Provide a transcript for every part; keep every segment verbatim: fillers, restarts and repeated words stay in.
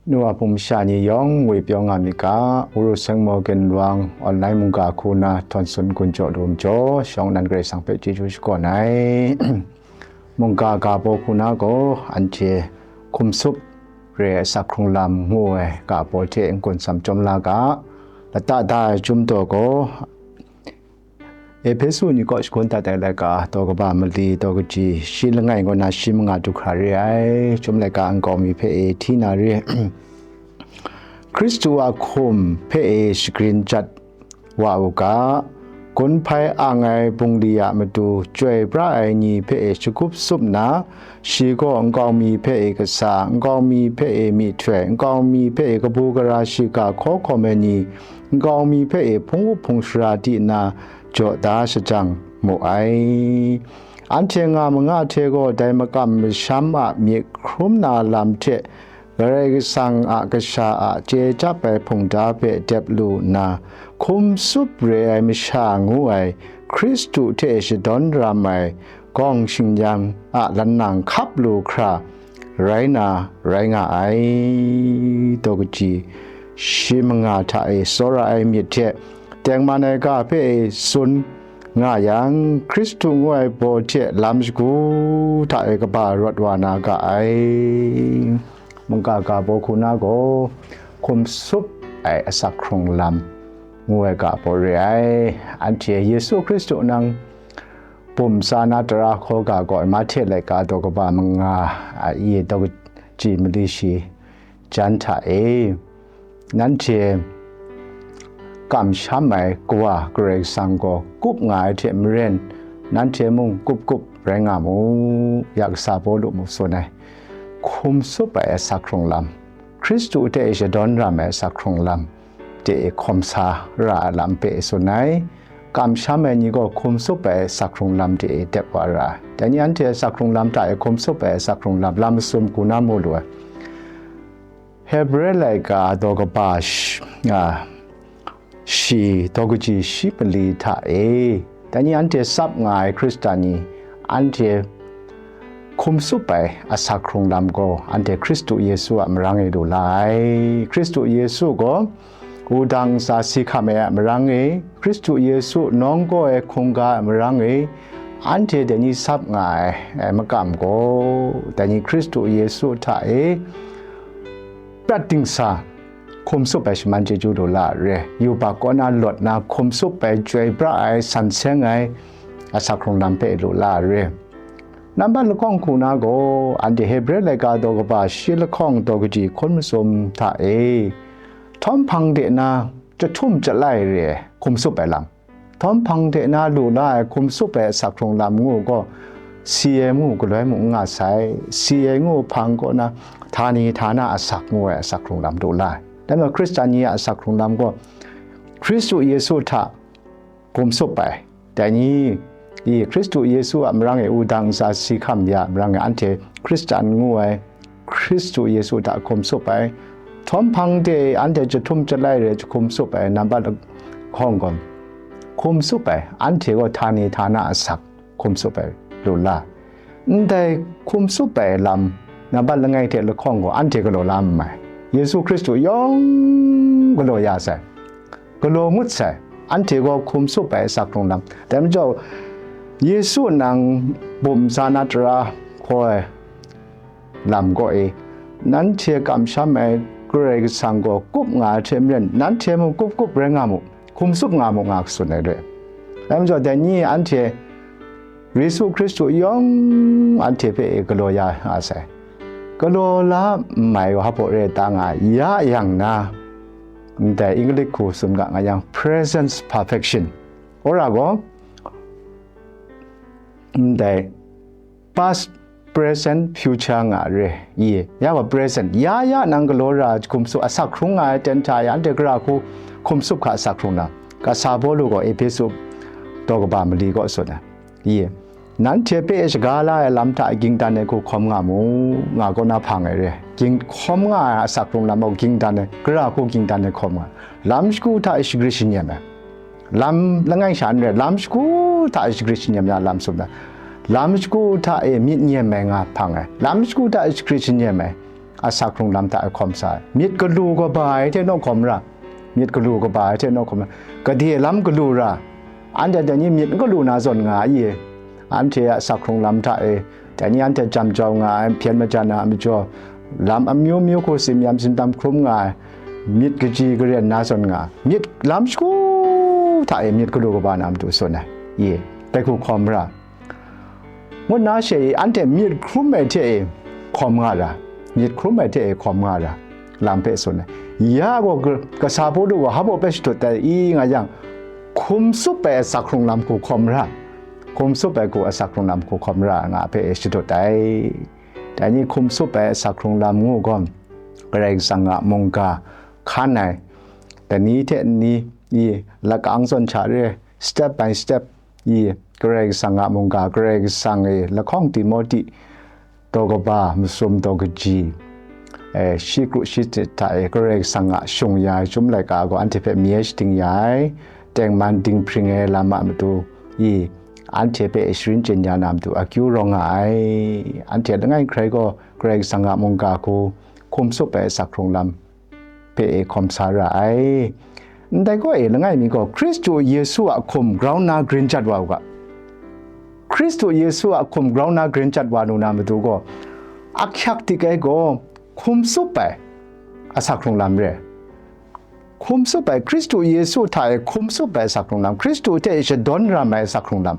Nu wa hpung masha ni yawng ngwi pyaw nga myit ga, Uru Seng Morgan Luang online mungga hku na htawn sun gun jaw lu majaw, shawng nan Karai Kasang hpe chyeju shakawn ai. Mungga ga baw hku na gaw, anhte hkum sup re ai asak hkrung lam ngu ai ga baw hte n-gun sam chyawm la ga, lata da ai chyum daw gaw, Ehpesu ni kaw shagun dat ai laika, daw kaba mali, daw kaji, shi langai ngu na shi manga du hkra re ai, chyum laika nkau mi hpe e hti na re. Hkristu a hkum hpe e shagrin jat wa u ga, gun hpai ang ai bungli a matu chyoi pra ai ni hpe e shagup sup nna, shi gaw nkau mi hpe e kasa, nkau mi hpe e myihtoi, nkau mi hpe e kabu gara shiga hkaw hkawm ai ni, nkau mi hpe e hpung up hpung sara di nna jaw da shajang mu ai. Anhte nga manga hte gaw dai makam masham a myit hkrum na lam hte Karai Kasang a Kasha a chye chyap ai hpungda hpe dep lu nna, hkum sup re ai masha ngu ai Hkristu hte shadawn ram ai gawng shingyan a lanang hkap lu hkra rai na rai nga ai. Daw kaji shi manga hta e tsawra ai myit hte tengman ai ga hpe e tsun nga yang, Hkristu ngu ai baw hte lam shagu hta e kaba rawt wa na ga ai. Mungga ga baw hku na gaw, hkum sup ai asak hkrung lam ngu ai ga baw re ai. Anhte Yesu Hkristu nang bum tsa na tara hkaw ga gaw, Mahte laika daw kaba manga a i daw kaji mali shi jan hta e, nanhte kamsham ai Kawa Karai Kasang gaw kup nga ai hte maren, nanhte mung kup kup rai nga mu, ya kasa Pawlu mung tsun ai. Hkum sup ai asak hkrung lam, Hkristu hte e shadawn ram ai asak hkrung lam, de e hkawm sa ra ai lam hpe tsun ai. Kamsham ai ni gaw hkum sup ai asak hkrung lam de e dep wa ra ai. Dai ni anhte asak hkrung lam hta e hkum sup ai asak hkrung lam, lam masum hku na mu lu ai. Hebre laika daw kaba sh-, a, shi, daw kaji shi mali hta e, dai ni anhte tsap nga ai Hkristan ni, anhte hkum sup ai asak hkrung lam gaw, anhte Hkristu Yesu a marang e lu la ai. Hkristu Yesu gaw, wudang ntsa si hkam ai a marang e, Hkristu Yesu nawng gaw ai hkungga a marang e, anhte dai ni tsap nga ai, ai makam gaw, dai ni Hkristu Yesu hta e prat dingsa hkum sup ai shaman chyeju lu la re, yubak kaw na lawt na hkum sup ai, chyoi pra ai, san seng ai asak hkrung lam hpe lu la re. Nambat lahkawng hku na gaw, anhte Hebre laika daw kaba shi lahkawng daw kaji hkun masum hta e, htawm hpang de na jahtum jalai re ai hkum sup ai lam, htawm hpang de na lu la ai hkum sup ai asak hkrung lam ngu gaw, si ai mu, galoi mu n nga sai, si ai ngu hpang kaw na, htani htana asak ngu ai asak hkrung lam lu la ai. Dai majaw Hkristan ni a asak hkrung lam gaw, Hkristu Yesu hta hkum sup ai. Dai ni, i Hkristu Yesu a marang e wudang ntsa si hkam ya marang e anhte Hkristan ngu ai, Hkristu Yesu hta hkum sup ai, htawm hpang de anhte jahtum jalai re hkum sup ai, nambat lahkawng gaw, hkum sup ai, anhte gaw htani htana asak hkum sup ai lu la. Ndai hkum sup ai lam, nambat langai hte lahkawng gaw anhte galaw la n mai. Yesu Hkristu yawng galaw ya sai, galaw ngut sai, anhte gaw hkum sup ai asak hkrung lam. Dai majaw, Yesu nang bum tsa na tara hkaw ai lam gaw e, nanhte kamsham ai Karai Kasang gaw kup nga ai hte maren, nanhte mung kup kup rai nga mu, hkum sup nga mu, nga tsun ai re. Dai majaw, dai ni anhte Yesu Hkristu yawng anhte hpe galaw ya nga sai. Galaw la n mai wa hpaw re ta nga ya yang na, ndai English hku tsun ga nga yang, presence perfection. Wora gaw, ndai past, present, future nga re, i, ya gaw present, ya ya nang galaw ra hkum sup, asak hkrung nga ai ten hta e, anhte gara hku hkum sup hka asak hkrung na, kasa Pawlu gaw Ehpesu daw kaba mali kaw tsun ai, i, nanhte hpe shaga la ai lam hta e ging dan ai hku hkawm nga mu, nga kaw na hpang ai re, ging, hkawm nga ai asak hkrung lam gaw ging dan ai, gara hku ging dan ai hkawm nga, lam shagu hta e shagrit shanyem ai. Lam langai sha n rai, lam shagu hta e shagrit shanyem na lam tsun ai. Lam shagu hta e myit nyem ai nga hpang ai. Lam shagu hta e shagrit shanyem ai. asak hkrung lam hta e hkawm sa ai. Myit galu kaba ai hte naw hkawm ra, myit galu kaba ai hte naw hkawm ra, gade lam galu ra, anhte dai ni myit n galu na zawn nga ai, anhte a asak hkrung lam hta e, dai ni anhte jam jau nga ai, hpyen majan na a majaw, lam amyu myu hku tsin yam tsin tam hkrum nga ai, myit kaji karen na zawn nga ai, myit lam shagu hta e myit galu kaba na matu tsun ai, i, dai hku hkawm ra. Ngut na she i, anhte myit hkrum ai hte e hkawm nga ra, myit hkrum ai hte e hkawm nga ra, lam hpe tsun ai. Ya gaw, kasa Pawlu gaw hpa baw hpe shadut ai i nga yang, hkum tsup ai asak hkrung lam hku hkawm ra, hkum tsup ai hku asak hkrung lam hku hkawm ra nga hpe e shadut ai. Dai ni hkum tsup ai asak hkrung lam ngu gaw, Karai Kasang a mungga hkan ai, lani hte lani i lakang zawn hta re, step by step, i Karai Kasang a mungga, Karai Kasang e lahkawng Timote daw kaba, masum daw kaji, e, shi kru shi tit hta e Karai Kasang a shung ya ai chyum laika gaw anhte hpe mi ai shating ya ai, tengman dinghpring ai lam a matu i anhte hpe sharin chyinghkya na matu akyu rawng nga ai. Anhte langai hkrai gaw Karai Kasang a mungga hku hkum tsup ai asak hkrung lam hpe e hkawm sa ra ai. Ndai gaw e langai mi gaw Hkristu Yesu a hkum grau nna grin jat wa u ga. Hkristu Yesu a hkum grau nna grin jat wa lu na matu gaw, ahkyak dik ai gaw hkum tsup ai asak hkrung lam re. Hkum tsup ai, Hkristu Yesu hta e hkum tsup ai asak hkrung lam, Hkristu hte e shadawn ram ai asak hkrung lam.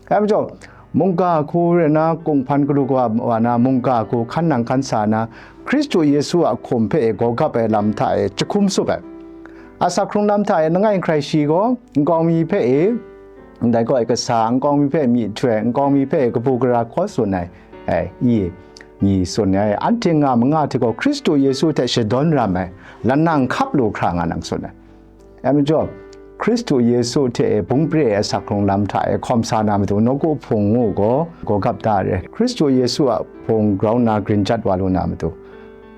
Dai majaw, mungga hku rai na, kunghpan galu wa na, mungga hku hkan nang hkan sa na, Hkristu Yesu a hkum hpe e gawgap ai lam hta e jahkum tsup ai. Asak hkrung lam hta e langai hkrai shi gaw, nkau mi hpe e, ndai gaw e kasa, nkau mi hpe myihtoi, nkau mi hpe e kabu gara hkaw tsun ai, ai, i, ni tsun ai, anhte nga manga hte gaw Hkristu Yesu hte shadawn ram ai, lanang hkap lu hkra nga nang tsun ai. Dai majaw, Hkristu Yesu hte e bung pre ai asak hkrung lam hta e hkawm sa na matu, nawku hpung ngu gaw, gaw gap da re. Hkristu Yesu a hpung grau nna grin jat wa lu na matu,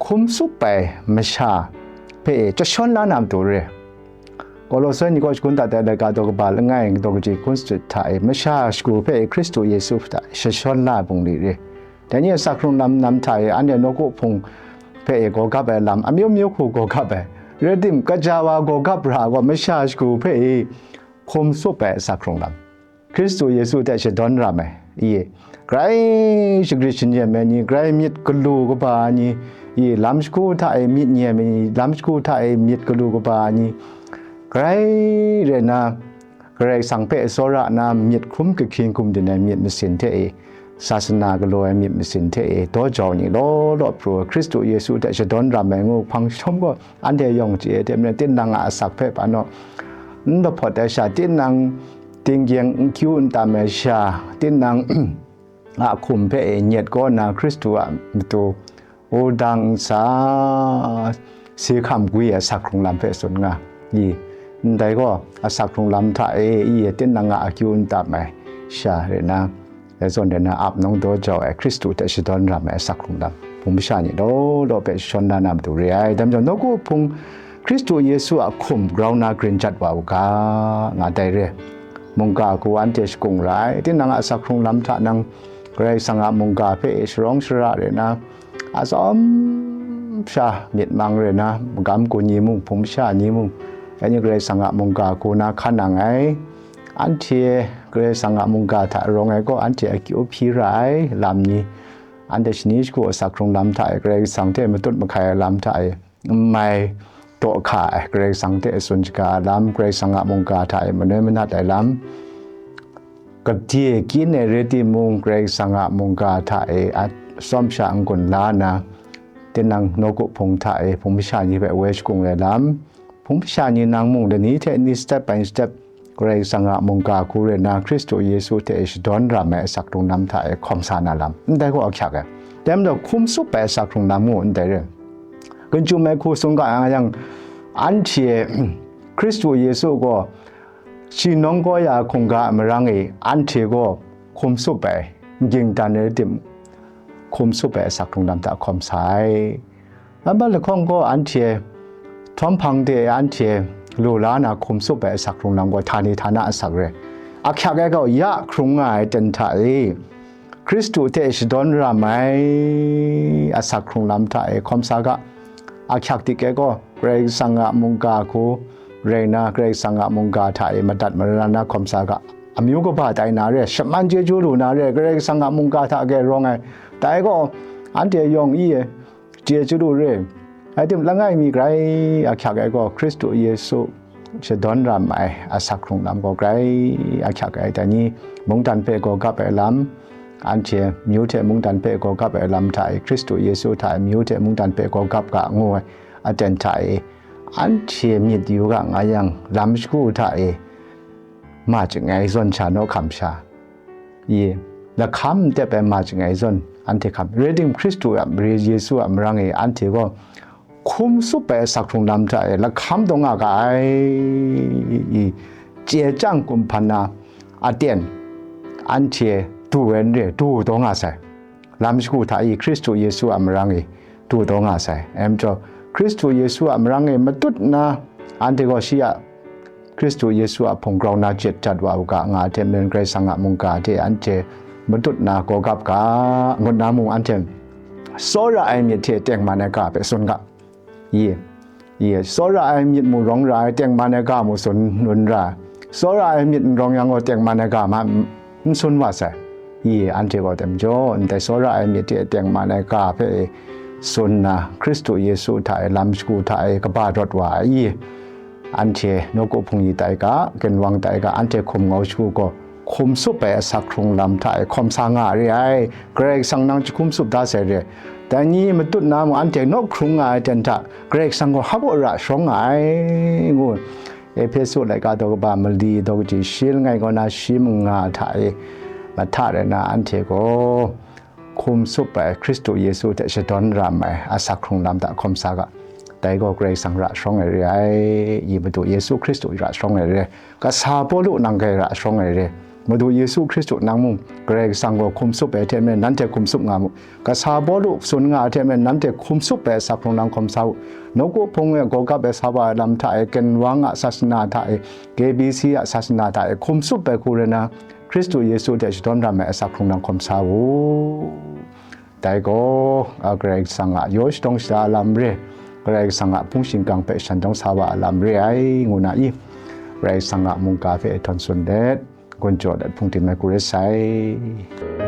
hkum tsup ai masha hpe e chyashawn la na matu re. Kolose ni kaw shagun dat ai laika daw kaba langai daw kaji hkun sut hta e, masha shagu hpe e Hkristu Yesu hta chyashawn la ai bungli re. Dai ni asak hkrung lam nam hta e, anhte nawku hpung hpe e gawgap ai lam, amyu myu hku gawgap ai. Rai tim, kaja wa gawgap ra gaw, masha shagu hpe e hkum tsup ai asak hkrung lam, Hkristu Yesu hte shadawn ram ai, i, grai shagrit shanyen ai ni, grai myit galu kaba ai ni, i, lam shagu hta e myit nyem ai ni, lam shagu hta e myit galu kaba ai ni, grai rai na, Karai Kasang hpe tsawra nna myit hkrum kahkyin hkum din ai myit masin hte e, sasana galaw ai myit masin hte e, daw jau ni law law pru ai Hkristu Yesu hte shadawn ram ai ngu hpang shawm gaw, anhte yawng chye ai hte maren, tinang a asak hpe hpa naw n lahpawt ai sha, tinang tinggyeng n kyu n tam ai sha, tinang a hkum hpe e nyet kaw nna Hkristu a matu wudang nsa, si hkam gwi ai asak hkrung lam hpe tsun nga, i, ndai gaw asak hkrung lam hta e, i, tinang a akyu n tam ai sha rai na, dai zawn rai na, ap nawng daw jau ai Hkristu hte shadawn ram ai asak hkrung lam, hpung masha ni law law hpe shadawn la na matu re ai. Dai majaw, nawku hpung Hkristu Yesu a hkum grau nna grin jat wa u ga, nga dai re. Mungga hku anhte shakung ra ai, tinang a asak hkrung lam hta nang Karai Kasang a mungga hpe sharawng shara rai na, atsawm sha myit mang rai na, magam gun ni mung, hpung masha ni mung, anhte Karai Kasang a mungga hku na hkan nang ai. Anhte Karai Kasang a mungga hta rawng ai gaw, anhte akyu hpyi ra ai lam ni, anhte shani shagu asak hkrung lam hta e Karai Kasang hte matut mahkai ai lam hta e, n mai daw hka ai, Karai Kasang hte tsun shaga ai lam, Karai Kasang a mungga hta e manoi manat ai lam, gade kyin ai rai timung, Karai Kasang a mungga hta e a tsawm sha n-gun la nna, tinang nawku hpung hta e hpung masha ni hpe woi shakung ai lam, hpung masha ni nang mung lani hte ni step by step, Karai Kasang a mungga hku rai na, Hkristu Yesu hte e shadawn ram ai asak hkrung lam hta e hkawm sa na lam, ndai gaw ahkyak ai. Dai majaw, hkum tsup ai asak hkrung lam ngu ndai re. Gun chyum ai hku tsun ga yang, anhte Hkristu Yesu gaw shi nawng kau ya hkungga a marang e anhte gaw hkum tsup ai, n-ging dan ai tim, hkum tsup ai asak hkrung lam hta hkawm sa ai. Nambat lahkawng gaw anhte htawm hpang de anhte lu la na hkum tsup ai asak hkrung lam gaw htani htana asak re. Ahkyak ai gaw ya hkrung nga ai ten hta e, Hkristu hte shadawn ra mai asak hkrung lam hta e hkawm sa ga, ahkyak tik e gaw Karai Kasang a mungga hku rai na, Karai Kasang a mungga hta e madat mara na hkawm sa ga, amyu kaba tai na re, shaman chyeju lu na re, Karai Kasang a mungga hta ge rawng ai, dai gaw anhte yawng i e, chyeju lu re. Rai tim, langai mi grai ahkyak ai gaw Hkristu Yesu shadawn ra mai asak hkrung lam gaw grai ahkyak ai, dai ni mungdan hpe gaw gap ai lam, anhte myu hte mungdan hpe gaw gap ai lam hta e, Hkristu Yesu hta e myu hte mungdan hpe gaw gap ga ngu ai aten hta e, anhte myit yu ga nga yang, lam shagu hta e ma chyangai zawn sha naw hkam sha, i, lahkam n tep ai ma chyangai zawn anhte hkam, rai tim, Hkristu a mare, Yesu a marang e anhte gaw hkum tsup ai asak hkrung lam hta e lahkam taw nga ga ai, i, chye chyang kumhpan na aten anhte du ai n re, du taw nga sai. Lam shagu hta i Hkristu Yesu a marang e du taw nga sai. Em jaw, Hkristu Yesu a marang e matut nna, anhte gaw shi a Hkristu Yesu a hpung grau na jet dat wa u ga, nga hte maren Karai Kasang a mungga hte anhte matut nna gaw gap ga, ngut na mung anhte tsawra ai myit hte tengman ai ga hpe tsun ga. Ye, ye, tsawra ai myit mung rawng ra ai, tengman ai ga mung tsun n ra. Tsawra ai myit n rawng yang gaw, tengman ai ga ma n tsun wa sai. Ye, anhte gaw tem jaw, ndai tsawra ai myit hte tengman ai ga hpe tsun nna, Hkristu Yesu hta e lam shagu hta e kaba rawt wa ai, ye, anhte nawku hpung yi tai ga, ginwang tai ga, anhte hkum ngau shagu gaw, hkum tsup ai asak hkrung lam hta e hkawm sa nga re ai, Karai Kasang nang jahkum tsup da sai re. Dai ni matut na mung anhte nawk hkrung nga ai ten hta, Karai Kasang gaw hpa baw ra sharawng nga ai, ngu. Ehpesu laika daw kaba mali daw kaji shi langai kaw na shi manga hta e mahta rai na, anhte gaw hkum tsup ai Hkristu Yesu hte shadawn ra mai asak hkrung lam hta hkawm sa ga, dai gaw Karai Kasang ra sharawng ai re ai, i Madu Yesu Hkristu ra sharawng ai re ai, kasa Pawlu nang gaw ra sharawng ai re ai, Madu Yesu Hkristu nang mung Karai Kasang gaw hkum tsup ai hte maren nanhte hkum tsup nga mu, kasa Pawlu tsun nga ai hte maren nanhte hkum tsup ai asak hkrung lam hkawm sa u, nawku hpung e gaw gap ai sa wa ai lam hta e, ginwang a sasana hta e, K B C a sasana hta e hkum tsup ai hku rai na, Hkristu Yesu hte shadawn ra mai asak hkrung lam hkawm sa u. Dai gaw, a, Karai Kasang a yaw shadawng shada a lam re, Karai Kasang a hpung shingkang hpe shan dawng sa wa a lam re ai, ngu na i, Karai Kasang a mungga hpe htawn tsun let, gun jaw let hpung tim ai hku rai sai.